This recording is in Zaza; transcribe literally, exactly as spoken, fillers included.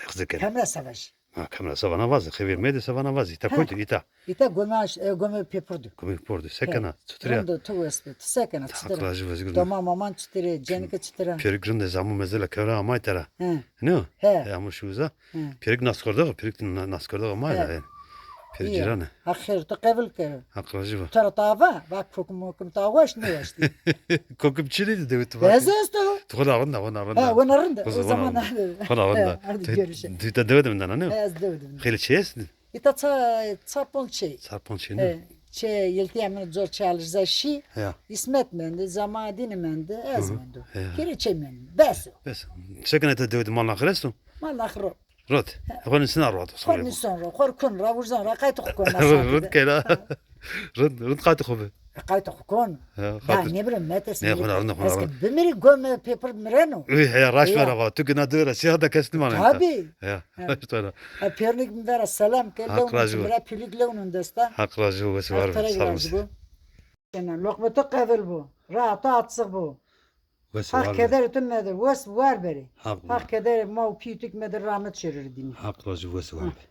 Qizê kena. Kemra se vajî. Ha, kemra se vana vazî. Xevîr meyde se vana vazî. Îta koytu, îta. Îta gome, e, gome pêpir du. Gome pêpir du. Se kena? Çitur ya? Rind o, tu wes bi. Tu se kena? Çitur? Haq razî bo, ez gurme. Doma maman çitur e, cenike çitur e? Pêrik rind e, zamu mezela kewra amay tera. He. Ne? He. He, ama şu uza. He. Pêrik naskorda, pêrik na-, naskorda amay da. Pêrik cîran e. Ha xêr, tu qebil ke. Haq razî bo. Tera tava, bak kokum mokum ta weş ne weştî. Kokum çi dedi dewe tu bak. Ez esto. Tu xo na rind a, xo na rind a. Ha, xo na rind a. O zaman hadi. Xo na rind a. Hadi görüşe. Tu ta dewe de mindana ne? Ez dewe de mindana. Xeylê çê est? Îta ça, ça pon çê. Ça pon çê ne? He, çê yeltîya min cor çê Alirza şî. Ya. Îsmet mendi, Zama Dînî mendi, ez mendu. Ya. Kiri çê mendi. Bes o. Bes. Sekene te dewe de mal naxir esto? Mal naxir o. Rot. Xo nîsena rot. Xo nîson ro, xo kun ra, urzan ra, qaytê xo kon. Rot kena. Rot, rot qaytê xo bi. Qaytê xo kon. Ha, da ne bire metes. Ne, xo na rind a, xo na rind a. Bimiri gome pêpir mireno. Uy, heya, raşt vera va. Tu gina dira, sîya da kes nîmanê. Tabi. Ya, raşt vera. Ha, pêrnik mi vera selam ke, lewnun bira pîlik lewnun desta. Haq razî bo, wes û war be, sağ olasın. Kena, loqme to qebil bo. Rahat atsıq bo. Wes û war be. Haq kederê tu medir, wes û war berê. Haq kederê ma û pîyê tu ki medir rahmet şêrî dînî. Haq razî bo, wes û war be.